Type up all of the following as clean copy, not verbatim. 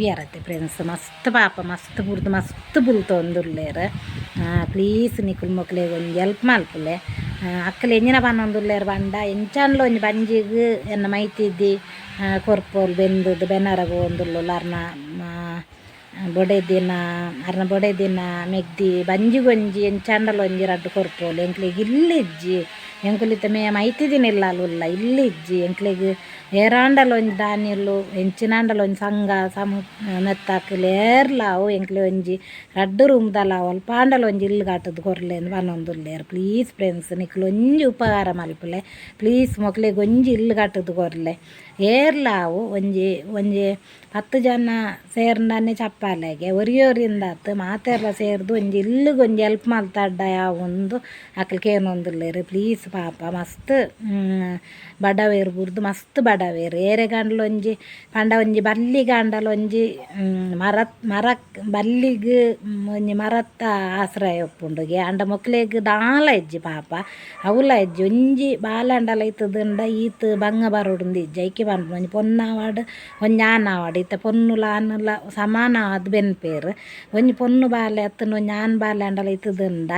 ತೂಯರತ್ತೆ friends ಮಸ್ತ್ ಪಾಪ ಮಸ್ತ್ ಬುಡ್ದು ಮಸ್ತ್ ಬುಲ್ತೊಂದುಲ್ಲೆರ್ ಪ್ಲೀಸ್ ನಿಕುಲು ಮೊಕ್ಲೆಗ್ ಒಂಜಿ ಎಲ್ಪ್ ಮಲ್ಪುಲೆ ಅಕ್ಕಲು ಎಂಜಿನ ಪನೊಂದುಲ್ಲೆರ್ ಪಂಡ ಎಂಚಾಂಡಲ ಒಂಜಿ ಬಂಜಿಗ್ ಎನ್ನ ಮೈತಿದ್ದಿ ಕೊರ್ಪೊಲು ಬೆಂದುದು ಬೆನರ ಪೋವೊಂದುಲ್ಲೊಲು ಅರ್ನ ಬೊಡೆದಿನ ಅರ್ನ ಬೊಡೆದಿನ ಮೆಗ್ದಿ ಬಂಜಿಗೊಂಜಿ ಎಂಚಾಂಡಲ ಒಂಜಿ ರಡ್ಡ್ ಕೊರ್ಪೊಲು ಎಂಕ್ಲೆಗ್ ಇಲ್ಲ್ ಇಜ್ಜಿ ಎಂಕುಲು ಇತ್ತೆ ಮೇ ಮೈತಿದಿನ ಇಲ್ಲಲ್ ಉಲ್ಲ ಇಲ್ಲ್ ಇಜ್ಜಿ ಎಂಕ್ಲೆಗ್ ಏರಾಂಡಲ ಒಂಜಿ ದಾನಿಲು ಎಂಚಿನಾಂಡಲ ಒಂಜಿ ಸಂಘ ಸಮು ನೆತ್ತಾಕುಲು ಏರ್ಲ ಅವು ಎಂಕ್ಲೆ ಒಂಜಿ ರಡ್ಡ್ ರೂಮ್ದಲ ಅಲ್ಪ ಆಂಡಲ ಒಂಜಿ ಇಲ್ಲ್ ಕಟ್ಟುದು ಕೊರ್ಲೆ ಪನೊಂದುಲ್ಲೆರ್ ಪ್ಲೀಸ್ ಫ್ರೆಂಡ್ಸ್ ನಿಕುಲು ಒಂಜಿ ಉಪಕಾರ ಮಲ್ಪುಲೆ ಪ್ಲೀಸ್ ಮೊಕ್ಲೆಗ್ ಒಂಜಿ ಇಲ್ಲ್ ಕಟ್ಟುದು ಕೊರ್ಲೆ ಏರ್ಲ ಅವು ಒಂಜಿ ಒಂಜಿ 10 ಜನ ಸೇರ್ಂಡನೆ ಚಪ್ಪಾಲೆಗೆ ಒರಿಯೊರಿಂದಾತ್ ಮಾತೆರ್ಲ ಸೇರ್ದ್ ಒಂಜಿ ಇಲ್ಲುಗ್ ಒಂಜಿ ಎಲ್ಪ್ ಮಲ್ತಡ್ಡ ಯಾವೊಂದು ಅಕುಲು ಕೇನೊಂದುಲ್ಲೆರ್ ಪ್ಲೀಸ್ ಪಾಪ ಮಸ್ತ್ ಬಡವೆರ್ ಬುಡ್ದು ಮಸ್ತ್ ಬಡವೆರ್ ಏರೆಗಾಂಡಲ ಒಂಜಿ ಪಂಡ ಒಂಜಿ ಬಲ್ಲಿಗಾಂಡಲ ಒಂಜಿ ಮರ ಮರಕ್ ಬಲ್ಲಿಗ್ ಒಂಜಿ ಮರತ್ತ ಆಶ್ರಯ ಉಪ್ಪುಂಡುಗೆ ಆಂಡ ಮೊಕ್ಲೆಗ್ ದಾಲ ಇಜ್ಜಿ ಪಾಪ ಅವುಲ ಇಜ್ಜಿ ಒಂಜಿ ಬಾಲೆ ಆಂಡಲ ಇತ್ತುದುಂಡ ಈತ್ ಬಂಗ ಬರೊಡುಂದು ಇಜ್ಜಿ ಐಕೆ ಪನ್ಪುನ ಒಂಜಿ ಪೊನ್ನಾವಡ್ ಒಂಜಿ ಆನಾವಡ್ ಇತ್ತೆ ಪೊನ್ನುಲ ಆನುಲ ಸಮಾನ ಆದ್ ಬೆನ್ಪೆರ್ ಒಂಜಿ ಪೊನ್ನು ಬಾಲೆ ಅತ್ತುಂಡ ಒಂಜಿ ಆನ್ ಬಾಲೆ ಆಂಡಲ ಇತ್ತುದುಂಡ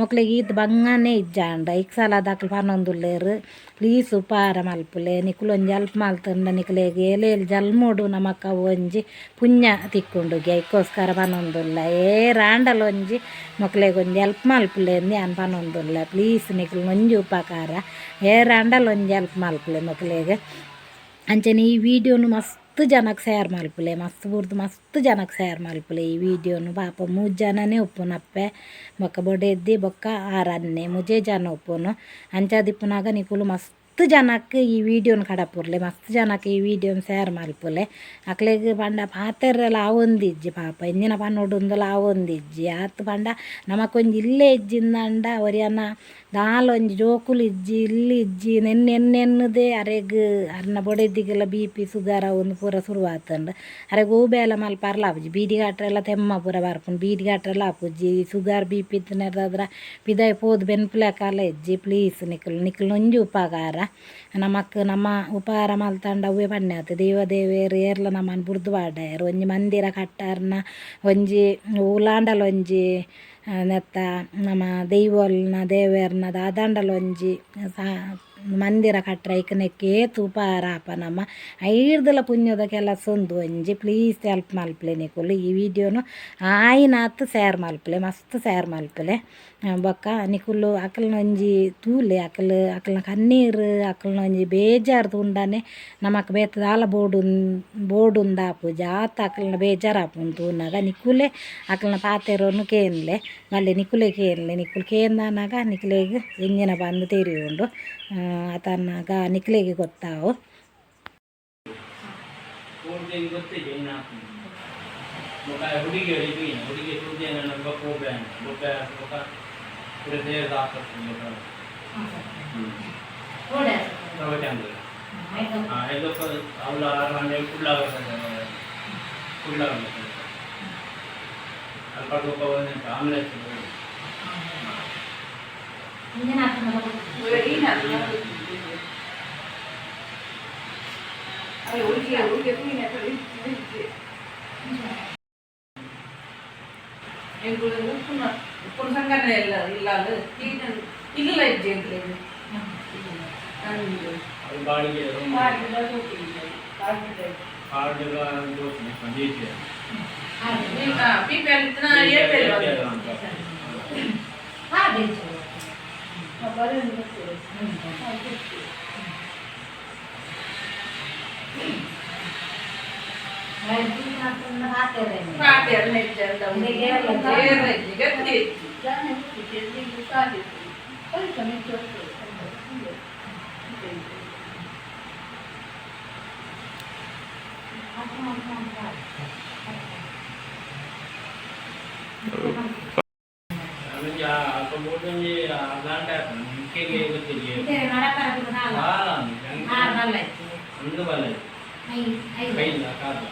ಮೊಕ್ಲೆಗ್ ಈತ್ ಬಂಗನೇ ಇಜ್ಜಾಂಡ ಐಕ್ ಸಲಾದ್ ಅಕುಲು ಪನೊಂದುಲ್ಲೆರ್ ಪ್ಲೀಸ್ ಉಪಕಾರ ಮಲ್ಪುಲೆ ನಿಕುಲು ಒಂಜಿ ಎಲ್ಪ್ ಮಲ್ತುಂಡ ನಿಕುಲೆಗ್ ಏಲೇಲ್ ಜನ್ಮೊಡು ನಮಕ್ ಅವು ಒಂಜಿ ಪುಣ್ಯ ತಿಕ್ಕುಂಡುಗೆ ಐಕೋಸ್ಕರ ಪನೊಂದುಲ್ಲೆ ಏರಾಂಡಲ ಒಂಜಿ ಮೊಕ್ಲೆಗ್ ಒಂಜಿ ಎಲ್ಪ್ ಮಲ್ಪುಲೆ ಇಂದ್ ಯಾನ್ ಪನೊಂದುಲ್ಲೆ ಪ್ಲೀಸ್ ನಿಕುಲು ಒಂಜಿ ಉಪಕಾರ ಏರಾಂಡಲ ಒಂಜಿ ಎಲ್ಪ್ ಮಲ್ಪುಲೆ ಮೊಕ್ಲೆಗ್ ಅಂಚನೆ ಈ ವಿಡಿಯೋನು ಮಸ್ತ್ ಜನಕ್ ಶೇರ್ ಮಲ್ಪುಲೆ ಮಸ್ತ್ ಬುಡ್ದು ಮಸ್ತ್ ಜನಕ್ ಶೇರ್ ಮಲ್ಪುಲೆ ಈ ವಿಡಿಯೋನು ಪಾಪ ಮೂಜಿ ಜನನೇ ಉಪ್ಪುನಪ್ಪೆ ಬೊಕ್ಕ ಬೊಡೆದ್ದಿ ಬೊಕ್ಕ ಆರ್ ಅಣ್ಣೆ ಮೂಜೇ ಜನ ಉಪ್ಪುನು ಅಂಚಾದಿಪ್ಪುನಗ ನಿಕುಲು ಮಸ್ತ್ ಜನಕ್ ಈ ವಿಡಿಯೋನು ಕಡಪುರ್ಲೆ ಮಸ್ತ್ ಜನಕ್ ಈ ವಿಡಿಯೋನು ಶೇರ್ ಮಲ್ಪುಲೆ ಅಕ್ಲೆಗ್ ಪಂಡ ಪಾತೆರ್ರೆಲ ಆವೊಂದಿಜ್ಜಿ ಪಾಪ ಎಂಚಿನ ಪನೊಡುಂದುಲ ಆವೊಂದಿಜ್ಜಿ ಆತ್ ಪಂಡ ನಮಕೊಂಜಿ ಇಲ್ಲೇ ಇಜ್ಜಿಂದಂಡ ಒರಿಯನ ದಾಲ ಒಂಜಿ ಜೋಕುಲು ಇಜ್ಜಿ ಇಲ್ಲ್ ಇಜ್ಜಿ ನೆನ್ನೆ ಎನ್ನೆನ್ನುದೇ ಅರೆಗ್ ಅರ್ನ ಬೊಡೆದಿಗೆಲ ಬಿ ಪಿ ಸುಗರ್ ಅವೊಂದು ಪೂರ ಸುರು ಆತುಂಡು ಅರೆಗ್ ಒವು ಬೇಲೆ ಮಲ್ಪರ್ಲ ಆಪುಜಿ ಬೀಡಿ ಕಟ್ರೆಲ ತೆಮ್ಮ ಪೂರ ಬರ್ಪುಂಡು ಬೀಡಿ ಕಟ್ರೆಲ ಆಪುಜಿ ಸುಗರ್ ಬಿ ಪಿ ಇತ್ತಿನೆರ್ದಾದ್ರ ಪಿದಾಯಿ ಪೋದು ಬೆನ್ಪುಲೆಕಲ ಇಜ್ಜಿ ಪ್ಲೀಸ್ ನಿಕುಲು ನಿಕುಲು ಒಂಜಿ ಉಪಕಾರ ನಮಕ್ ನಮ ಉಪಕಾರ ಮಲ್ತಂಡ ಅವ್ವೇ ಪಣ್ಯ ಆತು ದೈವ ದೇವೆರ್ ಏರ್ಲ ನಮನ್ ಬುಡ್ದು ಪಾಡಯೆರ್ ಒಂಜಿ ಮಂದಿರ ಕಟ್ಟಾರ್ನ ಒಂಜಿ ಓಲಾಂಡಲ ಒಂಜಿ ನೆತ್ತ ನಮ ದೈವೊಲ್ನ ದೇವೆರ್ನ ದಾದಾಂಡಲ ಒಂಜಿ ಮಂದಿರ ಕಟ್ರೆ ಐಕ್ ನೆಕ್ಕ್ ಏತ್ ಉಪಕಾರ ಆಪ ನಮ ಐರ್ದಲ ಪುಣ್ಯದ ಕೆಲಸ ಉಂದು ಒಂಜಿ ಪ್ಲೀಸ್ ಎಲ್ಪ್ ಮಲ್ಪುಲೆ ನಿಕುಲು ಈ ವಿಡಿಯೋನು ಆಯಿನಾತ್ ಶೇರ್ ಮಲ್ಪುಲೆ ಮಸ್ತ್ ಶೇರ್ ಮಲ್ಪುಲೆ ಬೊಕ್ಕ ನಿಕುಲು ಅಕಲ್ನ ಒಂಜಿ ತೂಲೆ ಅಕಲ್ ಅಕಲ್ನ ಕಣ್ಣೀರ್ ಅಕಲ್ನ ಒಂಜಿ ಬೇಜಾರ್ ತೂಂಡನೆ ನಮಕ್ ಬೇತೆ ದಾಲ ಬೋಡು ಬೋಡುಂದು ಆಪುಜಿ ಆತ್ ಅಕಲ್ನ ಬೇಜಾರ್ ಆಪುಂಡು ತೂನಗ ನಿಕುಲೆ ಅಕಲ್ನ ಪಾತೆರೊನು ಕೇನ್ಲೆ ಬಲ್ಲೆ ನಿಕುಲೆ ಕೇನ್ಲೆ ನಿಕುಲು ಕೇಂದನಾಗ ನಿಕುಲೆಗ್ ಎಂಚಿನ ಪಂದ್ ತೆರಿಯುಂಡು ಆತನಾಗ ನಿಕ್ಲೆಗ್ ಗೊತ್ತಾವು. ಪೂರ್ತಿ ಗೊತ್ತಿದೆ ಇನ್ನು ಬೊಕ್ಕ ಹುಡುಗಿ ಇದು ಹುಡುಗಿ ತೂದು ನನ್ನ ಬೊಕ್ಕ ಒಬ್ಬೆ ಬೊಕ್ಕ ಬೊಕ್ಕ ಪೂರ ಸೇರ್ದು ಹಾಕುತ್ತೆ ಬೊಕ್ಕ ಪ್ರೈವೇಟ್ ಅಂದ್ರೆ ಹಾಂ ಇದಕ್ಕೆ ಅವಳ ಅಂದ್ರೆ ಕುಡ್ಲ ಕುಡ್ಲ ಅಲ್ಪ ಬೊಕ್ಕ ಒಂದು ಆಮ್ಲೆಟ್. ಎಂಕುಲು ಉಪ್ಪುನ ಉಪ್ಪುನ ಸಂಗನೆ ಇಲ್ಲ ಇಲ್ಲ ಇಲ್ಲ ಇಜ್ಜಿ ಎಂಕ್ಲೆಗ್. ಅದು ಬಾಡಿಗೆ ರೂಮ್ ಕಾರ್ಡ್ ದೋಸೆ. ಪಿಪಿಎಲ್ ಇತ್ತಿನ ಏರ್ಟೆಲ್. ಪಾತೆರ್ನ ಇಜ್ಜಿ ಅಂತ ಏರ್ನ ಇಜ್ಜಿ ಗತಿ ಇಜ್ಜಿ. ಆಮೇಲೆ ಅಲ್ಪ ಬೋರ್ಡೊಂಜಿ ಅರ್ಧ ಗಂಟೆ ಆಯ್ತು ಮುಖ್ಯಗೆ ಗೊತ್ತಿಲ್ಲ. ಒಂದು ಬಲ್ಲ ಕೈಲ್ಲ ಕಾರ್ಲ.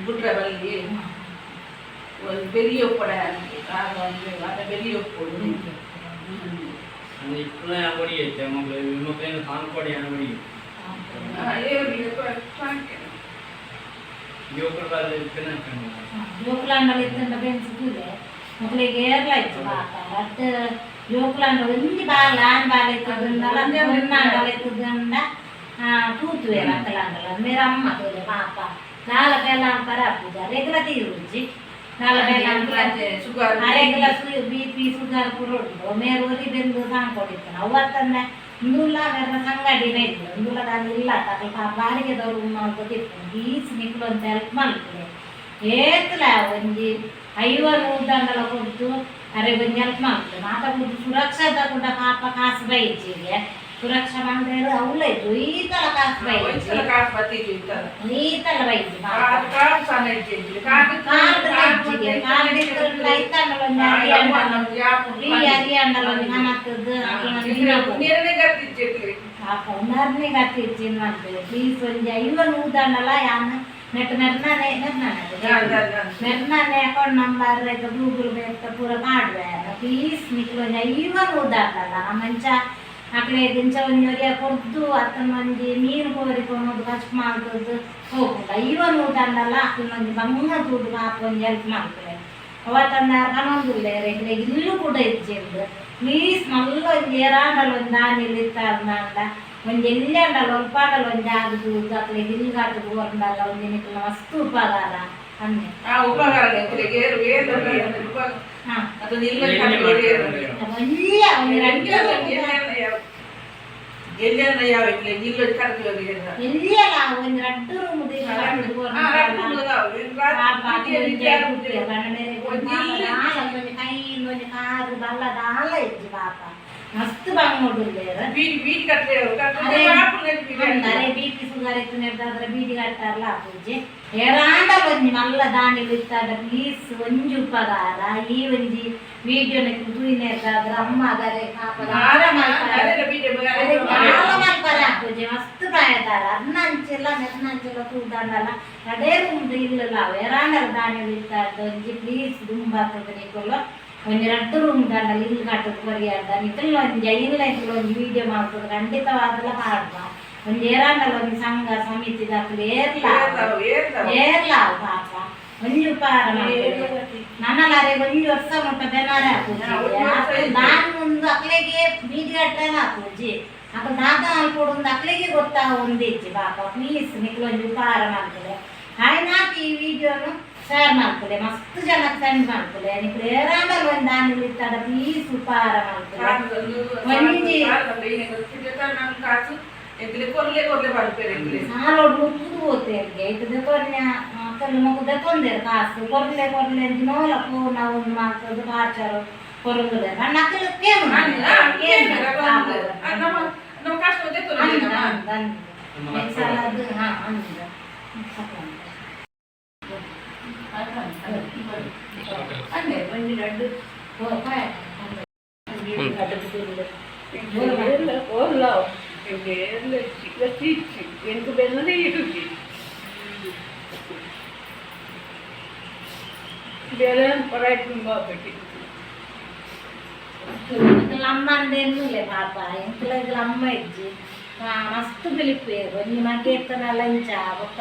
ಬುಟ್ರೆ ಬಲ್ಲಿ. ಬೆರಿಯ ಉಪ್ಪಡ ಬೆರಿಯ ಉಪ್ಪು. ಇಪ್ಪುನ ಕೊಡಿ ಐತೆ ಮಗಳು ಮಕ್ಕಳೇನು ಸಾಂಗ್ ಕೊಡಿ ಕೊಡಿ. ಜೋಕುಲು ಇಪ್ಪನ. ಜೋಕುಲಾಂಡಲ ಇತ್ತಂಡ ಬೆನ್ಸ್ ತೂಲೆ ಮೊಕ್ಲೆಗ್ ಏರ್ಲ ಇಜ್ಜಿ ಪಾಪ. ರಡ್ಡ್ ಜೋಕುಲಾಂಡ ಒಂಜಿ ಬಾಲ ಆನ್ ಬಾಲ ಇತ್ತುಂಡಲ ಪೊಣ್ಣಾಂಡಲ ಇತ್ತುಂಡ ತೂತುವೆರ್ ಅಕಲಾಂಡಲ. ಮೇರ್ ಅಮ್ಮ ತೂಲೆ ಪಾಪ ದಾಲ ಬೇಲ ಪರ ಪೂಜ ರೆಗ್ಲ ತೀರುಜ್ಜಿ ದಾಲ ಬೇಲ. ಶುಗರ್. ಅರೆಗ್ಲ ಬಿಪಿ ಶುಗರ್ ಪೂರ ಉಂಡು. ಮೇರ್ ಒರಿ ಬೆಂದು ಸಾಂಕೊಡಿತ್ತನ ಅವ್ವತ್ತಂದೆ ಉಂದುಲ ಮೇರ್ನ ಸಂಗಡಿನೇ ಇಲ್ಲ, ಉಂದುಲ ದಾಲ ಇಲ್ಲ. ಅಕಲ್ ಪಾಪ ಬಾಡಿಗೆದವ್ರು ಮಲ್ತೊಂದಿಪ್ಪುನು. ಪ್ಲೀಸ್ ನಿಕುಲು ಒಂತೆ ಹೆಲ್ಪ್ ಮಲ್ಪುಲೆ. ಏತ್ಲ ಒಂಜಿ 50 100 ದಾಂಡಲ ಕೊರ್ದು ಅರೆಗ್ ಒಂಜಿ ಹೆಲ್ಪ್ ಮಲ್ಪುಲೆ. ಮಾತ ಬುಡ್ದು ಸುರಕ್ಷಾದ ಕೂಡ ಪಾಪ ಕಾಸು ಬೈಜಿಗೆ ಸುರಕ್ಷಾ ಮಲ್ದೇರು ಅವ್ಲ ಇಜ್ಜಿ, ಒಯ್ತಲ ಕಾಸು ಬೈಜಿ. ಕಾಸು ಬತ್ತಿದ್ದು ಇತ್ತಲ್ಲ. ಒಯ್ತಲ ಬೈಜಿ ಪಾಪ. ಕಾರ್ಡ್ ಕಾರ್ಡ್ ಸಣ್ಣ ಇಜ್ಜಿ ಕಾರ್ಡ್. ಕಾರ್ಡ್ ಇಜ್ಜಿಗೆ. ಕಾರ್ಡ್ ಇತ್ತುಂಡ ಐತಾಂಡಲ ಒಂಜಿ ಅರಿ ಅಂಡಲ ಫ್ರೀ ಅರಿ ಅಂಡಲ ಒಂಜಿ ಕನತದ್ದು ಅಕ್ಲೆನ ದಿನಪು. ನೀರನೇ ಗತ್ತಿಜ್ಜಿ. ಪಾಪ ಉನರ್ನೆ ಗತಿ ಇಜ್ಜಿ ಮಲ್ಪುಲೆ. ಪ್ಲೀಸ್ ಒಂಜಿ 50 100 ದಾಂಡಲ ಯಾನ್ ನೆಟ್ ಮೆರ್ನಾನೆ ಮೆರ್ನಾನೆ ಮೆರ್ನಾನೆ ಅಕೌಂಟ್ ನಂಬರ್ ಐತ ಗೂಗಲ್ ಪೇ ಪೂರ ಪಾಡ್ವೆ. ಪ್ಲೀಸ್ ನಿಕ್ಲು ಒಂಜಿ 50 100 ದಾಂಡಲ ನಮಂಚ ಅಕ್ಲೆಗ್ ಇಂಚ ಒಂಜಿ ಒರಿಯ ಕೊರ್ದು ಅತ್ತನ ಒಂಜಿ ಮೀನು ಕೋರಿ ಕೊನೊದು ಕಚ್ಪ್ ಮಲ್ತುದು ಪೋಪುಂಡು. 50 100 ದಾಂಡಲ ಅಕ್ಲ್ನ ಒಂಜಿ ಬಂಗ ತೂದು ಪಾಪ ಒಂಜಿ ಹೆಲ್ಪ್ ಮಲ್ಪುಲೆ. ಅವತ್ತಂದ ಪನೊಂದುಲ್ಲೆರ್ ಎಂಕ್ಲೆಗ್ ಇಲ್ಲು ಕೂಡ ಇಜ್ಜಿಂದ್. ಪ್ಲೀಸ್ ಮಲ್ಲ ಒಂಜಿ ಏರಾಂಡಲ ಒಂಜಿ ದಾನಿಲ್ ಇತ್ತಾರ್ಂದಾಂಡ ಒಂಜಿ ಎಲ್ಯಾಂಡಲ ಒಲ್ಪಾಂಡಲ ಒಂಜಿ ಜಾಗ ತೂದು ಅಕ್ಲೆಗ್ ಇಲ್ಲ್ ಕಟ್ಟುದು ಕೊರ್ಂಡಲ ಒಂಜಿ ನಿಕ್ಲ್ನ ಮಸ್ತ್ ಉಪಕಾರ ಅಂದೆ. ಆ ಉಪಕಾರ ಏರು ಏರು ಉಪಕಾರ. ಅದನ್ನ ಇಲ್ಲ. ಒಂಜಿ ಒಂಜಿ ರಡ್ಡ್ ಎಲ್ಲೆಲ್ಲ ಯಾವ ಇಲ್ಲ ಕರೆದು. ಎಲ್ಲಿಯಲ ಒಂಜಿ ರಡ್ಡ್ ರೂಮ್ ಕಟ್ಟುದು ಕೊರ್ಂಡಲ ಪಾಪ ಒಂಜಿ ಉಪ್ಪೆ ಬಣ್ಣ ಮೇರೆ ಒಂಜಿ ಕೈ ಒಂಜಿ ಕಾರು ಬಲ್ಲ ದಾಲ ಇಜ್ಜಿ ಪಾಪ ಮಸ್ತ್ ಬಂಗೋಡುಲ್ಲೇರ್. ಬೀಡಿ ಬೀಡಿ ಕಟ್ಟರೆ. ಅರೆ ಬಿಪಿ ಶುಗರ್ ಇತ್ತು ಬೀಡಿ ಕಟ್ಟಾರಲ್ಲ ಪೂಜೆ. ಏರಾಂಡಲ ಒಂಜಿ ಮಲ್ಲ ದಾನಿಲು ಇತ್ತಾಡ ಪ್ಲೀಸ್ ಒಂಜಿ ಉಪಕಾರ. ಈ ಒಂಜಿ ವಿಡಿಯೋನ ತೂಯಿನೆರ್ದಾದ್ರ ಅಮ್ಮ ಅಗರೆ ಪಾಪ ದಾಲ ಮಲ್ಪರೆ ದಾಲ ಮಲ್ಪರೆ ಪೂಜೆ. ಮಸ್ತ್ ಪ್ರಾಯದಾರ ಅರ್ನಂಚಿಲ್ಲ ಮೆರ್ನಂಚಿಲ್ಲ ತೂದಾಂಡಲ ರಡೇ ರೂಮ್ದು ಇಲ್ಲಲ್ಲ. ಏರಾಂಡಲ ದಾನಿಲು ಇತ್ತಾಡ ಒಂಜಿ ಪ್ಲೀಸ್ ದುಂಬಾತದ ನಿಕುಲು ಒಂಜಿ ರಡ್ಡ್ ರೂಮ್ ದಾಂಡಲ ಇಲ್ಲ್ ಕಟ್ಟುದು ಕೊರಿಯಾರ್ದ ನಿಕುಲು ಒಂಜಿ ಐನ್ಲ ನಿಕುಲು ಒಂಜಿ ವಿಡಿಯೋ ಮಲ್ತುದು ಖಂಡಿತವಾದಲ ಪಾಡ್ವ. ಒಂಜಿ ಏರಾಂಡಲ ಒಂಜಿ ಸಂಘ ಸಮಿತಿದಕುಲು ಏರ್ಲ ಏರ್ಲ ಪಾಪ ಒಂಜಿ ಉಪಕಾರ ಮಲ್ಪುಲೆ. ನನಲ ಅರೆಗ್ ಒಂಜಿ ವರ್ಷ ಮುಟ್ಟ ಬೆನಾರೆ ಆಪುಜಿ. ದಾನ್ ಮುಂದು ಅಕ್ಲೆಗೆ ಬೀದಿ ಕಟ್ಟರೆ ಆಪುಜಿ. ಅಕುಲು ದಾದ ಮಲ್ಪೊಡು ಅಕ್ಲೆಗೆ ಗೊತ್ತಾವೊಂದಿಜ್ಜಿ ಪಾಪ. ಪ್ಲೀಸ್ ನಿಕುಲು ಒಂಜಿ ಉಪಕಾರ ಮಲ್ಪುಲೆ. ಆಯ್ನಾತ್ ಈ ವಿಡಿಯೋನು ಶೇರ್ ಮಲ್ಪುಲೆ, ಮಸ್ತ್ ಜನಕ್ ಸೆಂಡ್ ಮಲ್ಪುಲೆ. ನಿಕುಲು ಏರಾಂಡಲ ಒಂಜಿ ದಾನಿಲು ಇತ್ತಾಡ ಪ್ಲೀಸ್ ಉಪಕಾರ ಮಲ್ಪುಲೆ. ಒಂಜಿ ಕಾಸು ಕೊರ್ಲೆ ಕೊರ್ಲೆ ಪನ್ಪೆರ್. ಸಾಲೊಡು ಮುಟ್ಟುದು ಪೋತೆರ್ಗೆ ಇತ್ತೆ ದೆತೊನ್ಯ ಅಕಲ್ ಮೊಕು ದೆತೊಂದೆರ್ ಕಾಸು ಕೊರ್ಲೆ ಕೊರ್ಲೆ ದಿನೋಲ ಫೋನ್ ಒಂದು ಮಲ್ತುದು ಪಾಚರ ಕೊರೊಂದುಲ್ಲೆರ್. ಪಂಡ ಅಕುಲು ಕೇನುನ ಕೇನುನ ನಮ್ಮ ನಮ್ಮ ಕಷ್ಟ. ಅಂದ್ ಅಂದ್ ಅಂದ್ ಸಾಲದ್ದು ಹಾ ಅಂದ್. ಅಂದೆ ಒಂಜಿ ರಡ್ಡ್. ಓ ಓಲ್ಲ ಎಂಕ್ ಬೆನ್ನದೇ ಇರುಜಿ ಬೇರೆ ಪರಾಯ್ತು ಬಾಪೆಟ್ಟಿ. ಎಂಕಲ್ನ ಅಮ್ಮಂದೇನುಲ್ಲೆ ಪಾಪ. ಎಂಕುಲ ಅಮ್ಮ ಇಜ್ಜಿ. ಮಸ್ತ್ ಬಿಲಿಪುವೆರ್. ಒಂಜಿ ಮಗೆ ಇತ್ತನಲ ಇಂಚ ಬೊಕ್ಕ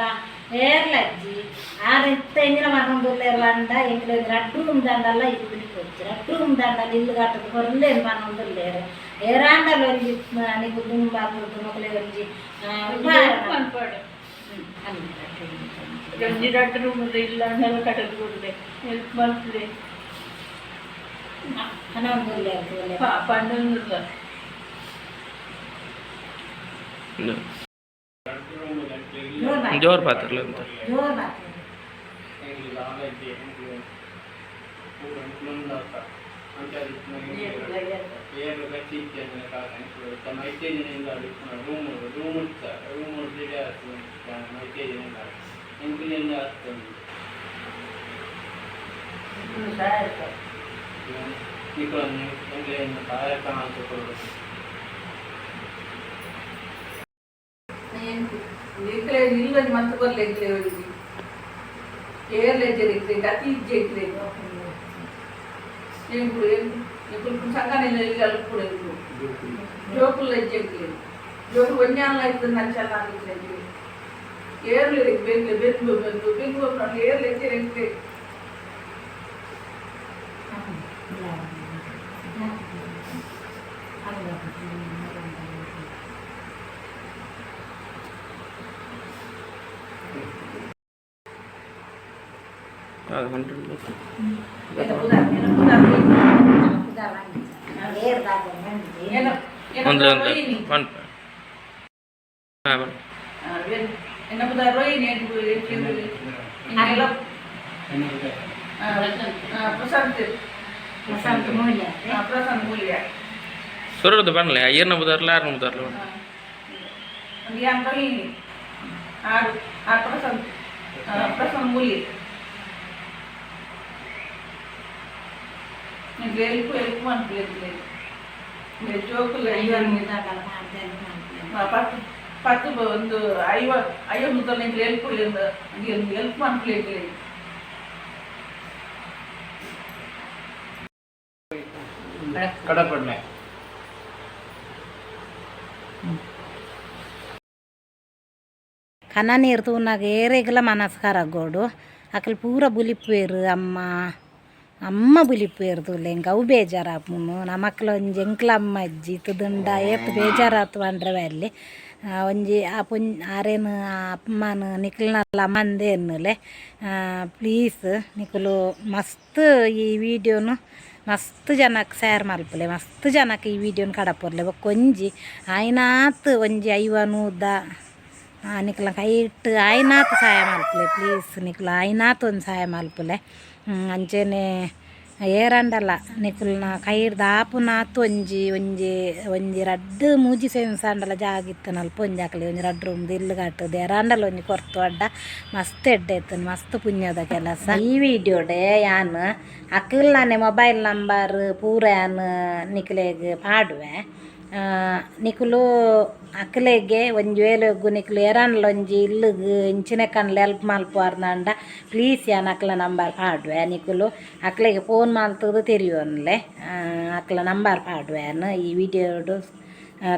ಏರ್ಲ ಇಜ್ಜಿ. ಆರ್ ಇತ್ತೆ ಎಂಚಿನ ಪನೊಂದುಲ್ಲೆರ್ ಪಂಡ ಎಂಕ್ಲೆಗ್ ರಡ್ಡ್ ರೂಮ್ ದಾಂಡಲ ಇಲ್ಲ್ ಬಿಲಿಪೊಚ್ಚಿ, ರಡ್ಡ್ ರೂಮ್ ದಾಂಡಲ ಇಲ್ಲ್ ಕಟ್ಟುದು ಕೊರ್ಲೆರ್ ಪನೊಂದುಲ್ಲೆರ್. ಏರಾಂಡಲ ಒಂಜಿ ನಿಕ್ಕ್ ದುಂಬಾಕುದು ಮೊಕಲೆಗ್ ಒಂಜಿ ಉಪಕಾರ ಪನ್ಪಡು. ಅಂದ್. ಒಂಜಿ ರಡ್ಡ್ ರೂಮುದ ಇಲ್ಲ ಅಂಡಲ ಕಟ್ಟದ್ ಕೊರ್ಲೆ, ಹೆಲ್ಪ್ ಮಲ್ಪುಲೆ. ಪನೊಂದುಲ್ಲೆರ್ ತೂಲೆ. ಪಂಡೊಂದುಲ್ಲ. ಜೋರ್ ಬಾಯ್. ಜೋರ್ ಪಾತೆರ್ಲ ಅಂತ. ಜೋರ್ ಬಾತೆರ್. ಎಂಕ್ಲು ದಾಲ ಇಜ್ಜಿ, ಎಂಕ್ಲು ಪೂರ ಎಂಕ್ಲೊಂದಾತ ಅಂಚ ಏರು ಗಟ್ಟಿ ಇಜ್ಜಿ ಅಂದ್ರೆ ಕಾಕ ಎಂಕ್ಲು ಇತ್ತ ಮೈತೇಜಿನ ಇಲ್ಲ ಇಪ್ಪುನ ರೂಮ್ ರೂಮ್ ಇತ್ತ ರೂಮ್ ಡಿಲೇ ಆತು ಮೈತೇಜಿನ ಇಲ್ಲ ಎಂಕ್ಲಿಂದ ಆಗ್ತದೆ. ನಿಕುಲು ಎಂಕ್ಲೆನ ಸಹಾಯಕ ಮಲ್ತ್ ಕೊರೊಡು. ಎಂಕ್ಲೆ ಇಲ್ಲೊಂಜಿ ಮಲ್ತ್ ಕೊರ್ಲೆ ಎಂಕ್ಲೆ ಒಂಜಿ. ಏರ್ಲೆಜ್ಜೆರ್ ಗತಿ ಇಜ್ಜೆ ಎಂಕುಲು ಎಂಕುಲು ಸಂಗನೆ ಇಲ್ಲ ಅಲ್ಪುಡು ಎಂಕುಲು ಜೋಕುಲು ಇಜ್ಜೆ ಜೋಕು ಒಂಜಾನ್ಲ ಇತ್ತು ನಂಚಲ್ಲ ಆಗಿತ್ತು ಏರ್ಲು ಬೆಂಗ್ಲು ಬೆಂಗ್ಲು ಬೆಂಗ್ಲು ಬೆಂಗ್ಳೂರು ಏರ್ಲು ಇಜ್ಜೆ ಎಂಕ್ಲೆ. ಪ್ರಶಾಂತ್ ಮೂಲ್ಯ. ಪ್ರಶಾಂತ್ ಮೂಲ್ಯ. ಸುರದು ಬನ್ಲೆ ಏರ್ನ ಬುದಾರ್ಲ ಆರ್ನ ಬುದಾರ್ಲ. ಯಾನ್ ರೋಹಿಣಿ ಆರು ಆರು ಪ್ರಶಾಂತ್ ಪ್ರಶಾಂತ್ ಮೂಲ್ಯ. ಎಲ್ಪು ಎಲ್ಪು ಅನ್ಪಿಲ್ಲ ಜೋಕುಲು ಪತ್ತು ಪತ್ತು ಒಂದು ಐವ ಐವ ಮುದ್ದಲ್ ಎಂಕ್ಲು ಎಲ್ಪು ಎಲ್ಪ್ ಅನ್ಪಿಲ್ಲ. ಕಡಪಡ್ಲೆ. ಕನ ನೀರು ತೂನಾಗ ಏರೆಗ್ಲ ಮನಸ್ ಕರಗೋಡು ಅಕಲ್ ಪೂರ ಬುಲಿಪುವೆರ್ ಅಮ್ಮ ಅಮ್ಮ ಬುಲಿಪುವೆರ್ ತೂಲೆ ಎಂಕ್ ಅವು ಬೇಜಾರಾಪುಂಡು. ನಮಕ್ಲ ಒಂಜಿ ಎಂಕ್ಲ ಅಮ್ಮ ಇಜ್ಜಿ ಇತ್ತುದುಂಡ ಏತ್ ಬೇಜಾರಾತು ಪಂಡ್ರೆ ಬಲ್ಲಿ ಒಂಜಿ ಆ ಪೊಂ ಆರೇನು ಅಮ್ಮನ ನಿಕ್ಲ್ನಲ್ಲ ಅಮ್ಮಂದೇ ಎನ್ನುಲೆ. ಪ್ಲೀಸ್ ನಿಕುಲು ಮಸ್ತ್ ಈ ವಿಡಿಯೋನು ಮಸ್ತ್ ಜನಕ್ಕೆ ಶೇರ್ ಮಲ್ಪುಲೆ, ಮಸ್ತ್ ಜನಕ್ಕೆ ಈ ವಿಡಿಯೋನು ಕಡಪೊರ್ಲೆ. ಬೊಕ್ಕ ಒಂಜಿ ಆಯ್ನಾತ್ ಒಂಜಿ 50 100 ನಿಕ್ಲ ಕೈಟ್ ಆಯ್ನಾತ್ ಸಹಾಯ ಮಲ್ಪುಲೆ. ಪ್ಲೀಸ್ ನಿಕ್ಲು ಆಯ್ನಾತ್ ಒಂದು ಸಹಾಯ ಮಲ್ಪುಲೆ. ಅಂಚೆನೆ ಏರಂಡಲ ನಿಕುಲ್ನ ಕೈರ್ದ್ ಆಪುನಾತ್ ಒಂಜಿ ಒಂಜಿ ಒಂಜಿ ರಡ್ಡ್ ಮೂಜಿ ಸೆನ್ಸ್ ಆಂಡಲ ಜಾಗ ಇತ್ತನಲ್ಪ ಒಂಜಿ ಅಕ್ಲೆ ಒಂಜಿ ರಡ್ಡ್ ರೂಮ್ದು ಇಲ್ಲು ಕಟ್ಟುದು ಏರಾಂಡಲ ಒಂಜಿ ಕೊರ್ತು ಅಡ್ಡ ಮಸ್ತ್ ಎಡ್ಡೆ ಇತ್ತುಂಡು, ಮಸ್ತ್ ಪುಣ್ಯದ ಕೆಲಸ. ಈ ವಿಡಿಯೋಡೆ ಯಾನ್ ಅಕಲ್ನಾನೆ ಮೊಬೈಲ್ ನಂಬರ್ ಪೂರ ಯಾನ್ ನಿಕ್ಲೆಗ್ ಪಾಡುವೆ. ನಿಕುಲು ಅಕ್ಲೆಗೆ ಒಂಜಿ ವೇಲೆಗ್ ನಿಕುಲು ಏರಾಂಡಲ ಒಂಜಿ ಇಲ್ಲುಗ್ ಇಂಚಿನ ಕಣ್ಲೆ ಹೆಲ್ಪ್ ಮಲ್ಪುವರ್ಂಡ ಪ್ಲೀಸ್ ಯಾನ್ ಅಕ್ಲ ನಂಬರ್ ಪಾಡುವೆ. ನಿಕುಲು ಅಕ್ಲೆಗ್ ಫೋನ್ ಮಲ್ತುದು ತೆರಿಯೊನ್ಲೆ. ಅಕ್ಲ ನಂಬರ್ ಪಾಡುವೆ ಯಾನ್ ಈ ವಿಡಿಯೋಡು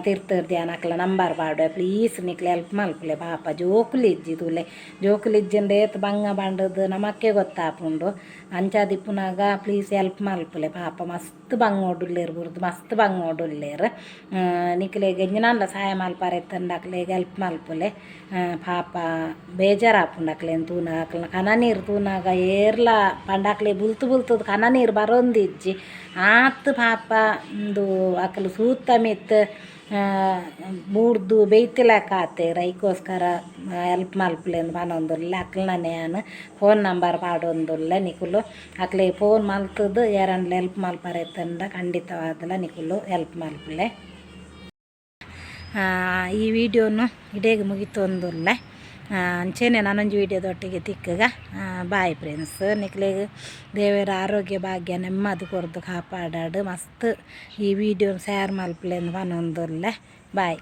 ತಿರ್ತುರ್ದು ಯಾನ್ ಅಕ್ಲ ನಂಬರ್ ಪಾಡುವೆ. ಪ್ಲೀಸ್ ನಿಕ್ಲು ಹೆಲ್ಪ್ ಮಲ್ಪುಲೆ. ಪಾಪ ಜೋಕುಲು ಇಜ್ಜಿ ತೂಲೆ, ಜೋಕುಲು ಇಜ್ಜಿಂಡ ಏತ್ ಬಂಗ ಬಂಡದು ನಮಕ್ಕೆ ಗೊತ್ತಾಪುಂಡು. ಅಂಚಾದಿಪ್ಪುನಗ ಪ್ಲೀಸ್ ಹೆಲ್ಪ್ ಮಲ್ಪುಲೆ. ಪಾಪ ಮಸ್ತ್ ಬಂಗೋಡುಲ್ಲೆರ್ ಬುರ್ದು ಮಸ್ತ್ ಬಂಗೋಡುಲ್ಲೆರ್. ನಿಕ್ಲೆಗ್ ಎಂಚಿನಾಂಡ ಸಹಾಯ ಮಲ್ಪರೆ ಇತ್ತುಂಡ ಅಕ್ಲೆಗ್ ಹೆಲ್ಪ್ ಮಲ್ಪುಲೆ. ಪಾಪ ಬೇಜಾರಾಪುಂಡು ಅಕ್ಲೆನ್ ತೂನಗ. ಅಕ್ಲೆನ ಕನ ನೀರು ತೂನಗ ಏರ್ಲ ಪಂಡ ಅಕ್ಲೆ ಬುಲ್ತು ಬುಲ್ತುದು ಕನ ನೀರು ಬರೊಂದಿಜ್ಜಿ ಆತ್. ಪಾಪ ಉಂದು ಅಕ್ಲು ಸೂತ ಮಿತ್ತ್ ಬೂರ್ದು ಬೆಯ್ತಿಲೆಕ ಆತೆರ್. ಐಕೋಸ್ಕರ ಹೆಲ್ಪ್ ಮಲ್ಪುಲೆ ಪನೊಂದುಲ್ಲೆ. ಅಕ್ಲ್ನನೆ ಯಾನ್ ಫೋನ್ ನಂಬರ್ ಪಾಡೊಂದುಲ್ಲೆ. ನಿಕುಲು ಅಕ್ಲೆಗ್ ಫೋನ್ ಮಲ್ತುದು ಏರಾಂಡಲ ಹೆಲ್ಪ್ ಮಲ್ಪರೆ ಇತ್ತುಂಡ ಖಂಡಿತವಾದ್ಲ ನಿಕುಲು ಹೆಲ್ಪ್ ಮಲ್ಪುಲೆ. ಈ ವಿಡಿಯೋನು ಇಡೇಗ್ ಮುಗಿತೊಂದುಲ್ಲೆ. ಅಂಚೆನೆ ನಾನೊಂಜಿ ವಿಡಿಯೋದೊಟ್ಟಿಗೆ ತಿಕ್ಕುಗ. Bye friends. ನಿಕ್ಲೆಗ್ ದೇವೆರ್ ಆರೋಗ್ಯ ಭಾಗ್ಯ ನೆಮ್ಮದಿ ಕೊರ್ದು ಕಾಪಾಡಾಡು. ಮಸ್ತ್ ಈ ವಿಡಿಯೋನ್ ಶೇರ್ ಮಲ್ಪುಲೆ ಪನೊಂದುಲ್ಲೆ. ಬಾಯ್.